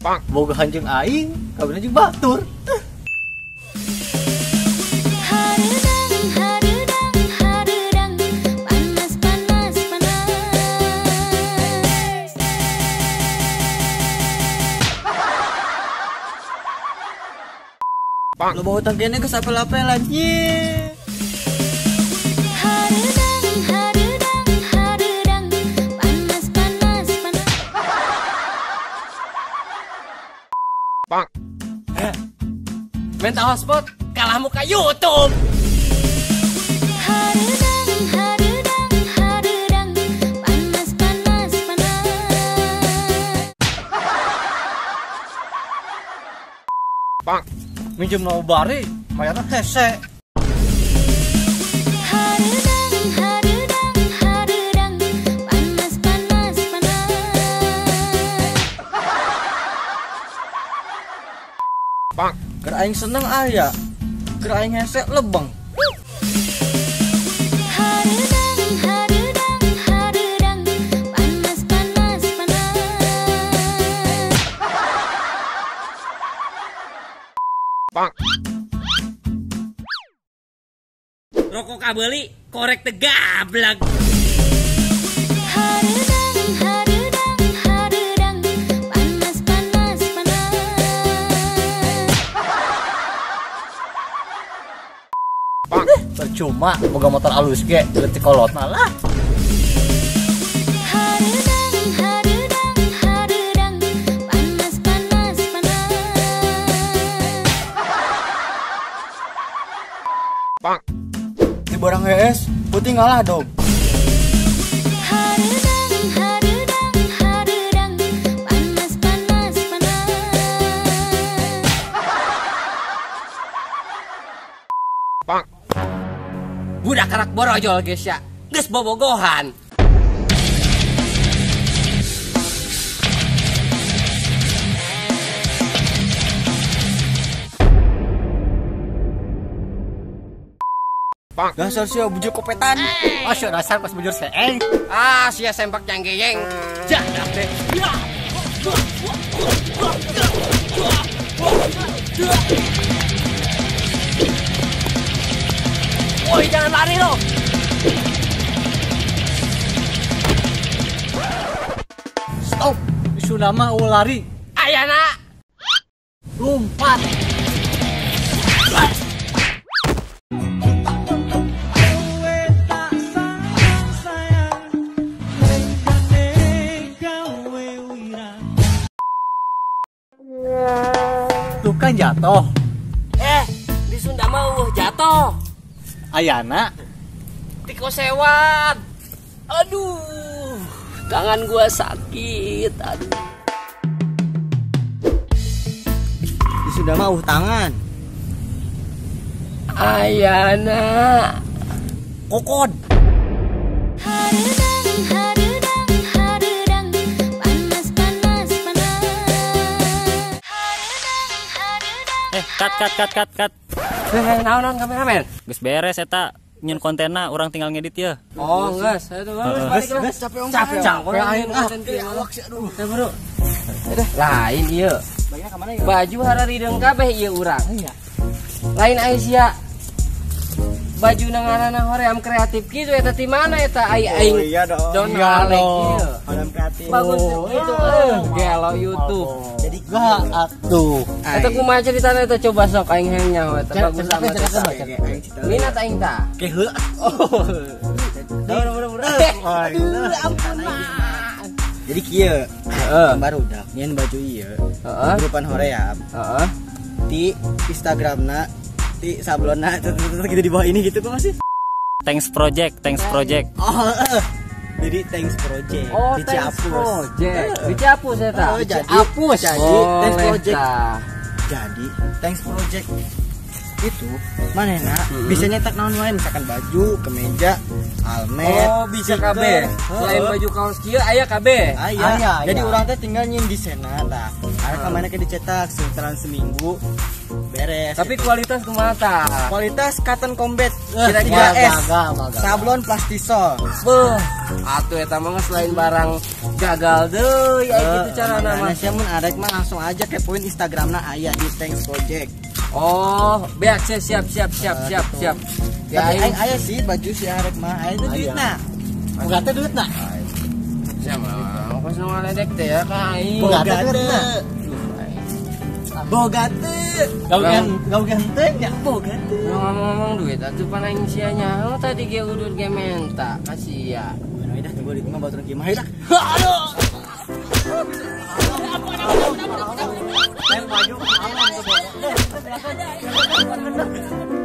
Boga hanjeung aing, kawinna jeung batur. Hareudang hareudang hareudang panas panas panas. Loba hutang kene geus apel-apelan. Ye. Hareudang hareudang hareudang panas panas panas. Minta hotspot kalah muka YouTube. Hareudang hareudang hareudang panas panas panas. Minjem mau bari, mayarna hese. Hareudang hareudang hareudang panas panas panas. Keur aing seneng aya, keur aing hese lebeng. Hareudang hareudang hareudang panas panas panas. Rokok kabeli korek tegablag. Hareudang hareudang hareudang panas panas panas. Percuma boga motor alus ge leutik kolotna lah. Hareudang hareudang hareudang panas panas panas. Di barang hees, putih ngalah dong. Hareudang hareudang hareudang panas panas panas. Budak karak borojol geus ya. Geus bobogohan. Dasar sia bujur kopetan. Asya dasar pas bujur seeng. Ah, sia sempak janggeyeng. Jadak deh. Woi, jangan lari lo. Stop. Isu nama eueuh lari. Ayana. Lompat. Tuh kan jatuh. Di Sunda mah eueuh jatuh. Ayana tiko sewat. Aduh, tangan gua sakit. Aduh. Di Sunda mah tangan. Ayana kokod. Hareudang hareudang hareudang panas panas panas. Hareudang hareudang. Cut. Naon kameramen? Geus beres eta nyeun kontenna urang tinggal ngedit ya. Oh, geus. Aduh, balik lah. Capek Capek aing ah. Awak sih aduh. Teh bro. Lain ieu. Baju hararideung kabeh ieu urang. Lain Aisyah. Baju ngaranna hoream kreatif kitu eta ti mana eta ai aing. Oh iya dong. Don Alek ieu. Hoream kreatif. Bagus itu gelo YouTube. Jadi gak atuh. Eta kumaha ceritana eta coba sok aing hayang nyaho eta bagus amat. Minat aing tah. Ke heula. Oh. Aduh, ampun mah. Jadi kieu. Barudak nyeun baju ieu. Heeh. Grupan hoream. Heeh. Di Instagramna di sablonna gitu di bawah ini gitu kok masih. Thanks Project, Thanks Project. Oh, jadi Thanks Project. Oh, di Thanks Ciapus. Project. Di Ciapus eta. Oh, jadi Ciapus. Jadi Thanks Project. Jadi Thanks Project itu manehna bisa nyetak naon wae, misalkan baju, kemeja, almet. Oh, bisa kabeh. Selain baju kaos kieu aya kabeh. Aya. Jadi urang teh tinggal nyin desainna tah. Ada ka mana ke dicetak setelah seminggu Beres. Tapi kualitas kumaha tah? Kualitas cotton combat Kira-kira 3S. Sablon plastisol. Beuh, atuh eta mah geus lain barang gagal deui aya kitu carana mah. Sia mun arek mah langsung aja kepoin Instagramna aya di Thanks Project. Oh, beak siap siap siap siap siap. Ya Tapi aing aing aya sih baju si arek mah, aya teh duitna. Boga teh duitna. sia mah kos nu ngaledek teh ya ka aing. Boga teh duitna. Boga teu. Gaugean teh nya. Boga teu. Nu ngomong-ngomong duit atuh pan aing sia nyaho tadi ge udud ge menta ka sia. Bukan dah tunggu duit mah baturan kieu mah dah. Aduh. Baju aman tuh.